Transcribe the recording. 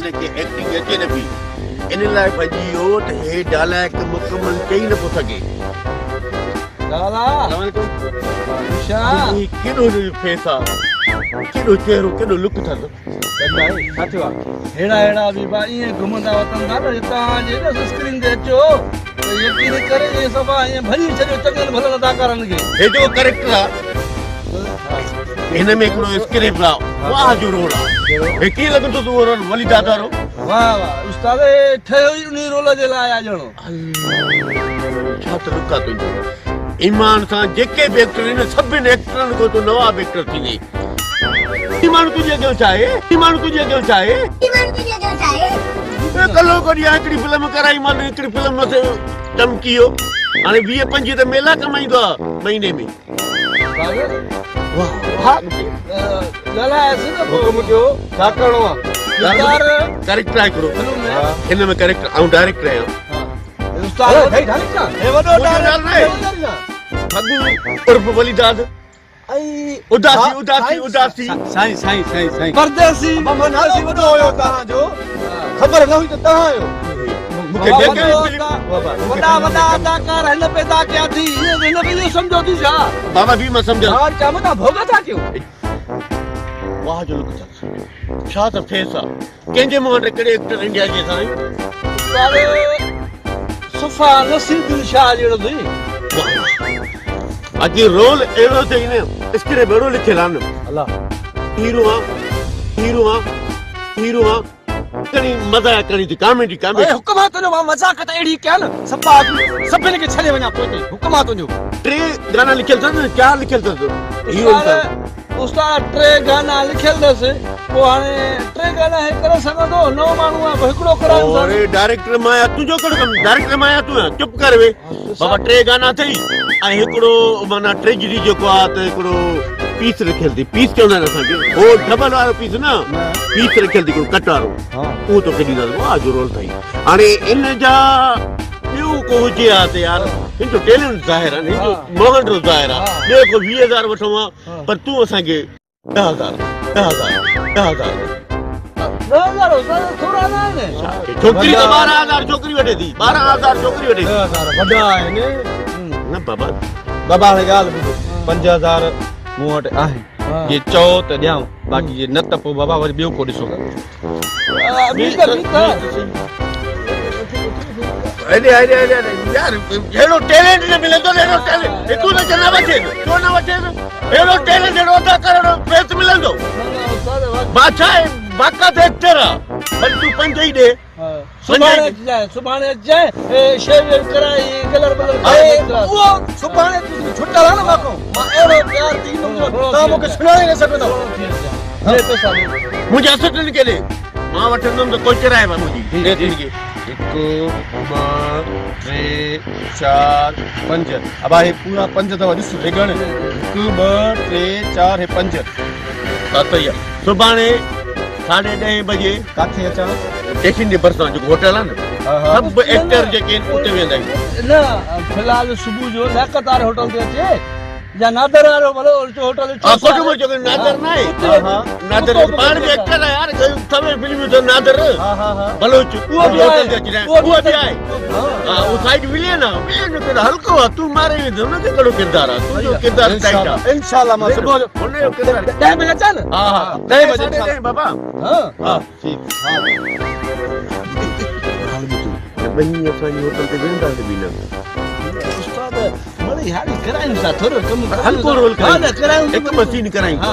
هن کي ايڪٽنگ اچي نه پئي. ان لاء ڀڄي ويو ته هي ڊائلاگ مڪمل چئي نه پيو سگهي. هي ڪيڏو هن جو فيس آ، ڪيڏو چهرو، ڪيڏو لڪ اٿس. ڇا ٿيو آ؟ ههڙا ههڙا به با ائين گهمندا وتن ٿا نه توهان جي ڏس اسڪرين تي اچو ته يقين ڪري ائين صفا ائين ڀڃي ڇڏيو چڱن ڀلن اداڪارن کي. هي جيڪو ڪريڪٽر آ هن ۾ هڪڙو اسڪرپٽ آ واهه جو رول آ. هي ڪيئن لڳندو تو اهو رول ولي داد وارو؟ واهه واهه استاد هي ٺهيو ئي انهي رول جي لاء آ ڄڻو. ڇا ته لڪ آ تنهنجو. ايمان سان جيڪي به ايڪٽر آهن سڀن ايڪٽرن کان تون نواب ايڪٽر ٿيندين. هي ماڻهو تنهنجي اڳيان ڇا آهي؟ هي ماڻهو تنهنجي اڳيان ڇا آهي؟ هي ماڻهو تنهنجي اڳيان ڇا آهي؟ ڪلهو ڪڏهن هڪڙي فلم ڪرائي مان هڪڙي فلم مس چمڪي ويو. هاڻي 20 25 ته ميلا ڪمائيندو آ مهيني ۾. حڪم ڪيو ڇا ڪرڻو آ؟ ڪريڪٽر آهي هڪڙو هن ۾ ڪريڪٽر آئون ڊائريڪٽر آهيان. ڦڳو عرف ولي داد اداسي اداسي اداسي. سائين سائين سائين سائين پرديسي مان نالو ٻڌو هيو توهان جو خبر نه هئي ته توهان آهيو. مونکي جيڪي به وڏا وڏا اداڪار هن پيدا ڪيا ٿي هن کي اهو سمجهو ٿي ڇا؟ بابا به مان سمجهان. ها چا متان ڀوڳ ٿا ڪيو. واهه جو لڪ اٿس ڇا ته فيس آ. ڪنهن جي منهن وٽ ڪهڙي ايڪٽر انڊيا جي سائين. استاد صفا نصير الدين شاهه جهڙو اٿئي. واهه واهه اڄ رول اهڙو اٿئي نه اسڪرپٽ اهڙو لکيل آ نه. الله هيرو آ هيرو آ هيرو آ ڪڻي مزاح ڪرڻي ٿي ڪاميڊي ڪاميڊي. اي حڪم آ تنهنجو مان مذاق ته اهڙي ڪيان نه صفا سڀني کي ڇڏي وڃان پوئتي حڪم آ تنهنجو. ٽي گانا لکيل اٿس نه چار لکيل اٿس هيرو استاد استاد ٽي گانا لکيل اٿس پوء هاڻي ٽي گانا هي ڪري سگهندو نئون ماڻهو آهي پوء هڪڙو ڪرايون ٿا. اڙي ڊائريڪٽر مان آهيان تنهنجو ڪهڙو ڪم ڊائريڪٽر مان آهيان تون آهيان چپ ڪر وي بابا ٽي گانا اٿئي ۽ هڪڙو معنيٰ ٽريجڊي جيڪو آهي ته هڪڙو پيس رکيل اٿئي پيس چوندا آهن اسان کي هو ڊبل وارو پيس نه پيس رکيل اٿئي هڪڙو ڪٽ وارو اهو توکي ڏينداسين واهه جو رول اٿئي هاڻي ان جا ٻيو ڪو هجي ها ته يار هن جو ٽيلنٽ ظاهر آهي هن جو مهانڊو ظاهر آهي ٻيو ڪو 20000 وٺون ها پر تون اسان کي 10000 10000 10000 10000 استاد ٿورا نه آهن. ڇوڪري ته 12000 ڇوڪري وٺي ٿي 12000 ڇوڪري وٺي ٿي. 10000 وڏا آهن. نه بابا. بابا هاڻي ڳالهه ٻڌ 5000 مون وٽ آهن جي چئو ته ڏيان باقي جي نه ته پوء بابا وري ٻيو ڪو ڏسو. اڙي اڙي اڙي اڙي يار اهڙو ٽيلنٽ نه ملندو نه اهڙو ٽيلنٽ هي تون نه نه وٺين ڇو نه وٺين اهڙو ٽيلنٽ اهڙو اداڪار اهڙو فيس ملندو بادشاهه باقاعده ايڪٽر آ پر تون پنج ئي ڏي. سڀاڻي اچجانء سڀاڻي اچجانء اي شيو ويو ڪرائي ڪلر بلر ڪرائي اهو سڀاڻي تون ڇٽل آ نه مان کان مان اهڙو پيار ٿيندم جو توهان مون کي سڃاڻي نه سگهندؤ. منهنجا اسسٽنٽ کي ڏي مان وٺندم ته ڪوئي ڪرائي به منهنجي ڏي تن کي. هڪ ٻه ٽي چار پنج ابا هي پورا پنج اٿو ڏس ويگڻ هڪ ٻه ٽي چار هي پنج. ست ئي آ. سڀاڻي ساڍي ڏهين بجي. ڪاٿي اچان؟ اسٽيشن جي ڀرسان جيڪو هوٽل آ نه سڀ ايڪٽر جيڪي آهن اتي ويندا آهيون. نه في الحال صبح جو لياقت واري هوٽل تي اچي يا نادر وارو ڀلو هوٽل ها ڪوٽ جو نادر نه آهي نادر پاڻ به ايڪٽر آهي يار سوين فلمون اٿس نادر بلوچ اهو به هوٽل تي اچي اهو به آهي ها اهو سائيڊ ولين آ ولين جو ڪردار هلڪو آ تون ماري ويندين ان جو ڪهڙو ڪردار آ تنهنجو ڪردار ٽائيٽ آ انشاء الله مان صبح جو هن جو ڪردار 10 بجي اچان نه ها ها 10 بجي ساڍي ڏهين بابا ها ها ٺيڪ ٻئي اسان جي هوٽل تي وينداسين به نه استاد مڙئي هاڻي ڪرايون ٿا ٿورو ڪم هلڪو رول ڪرايون هڪ ٻه سين ڪرايون ها.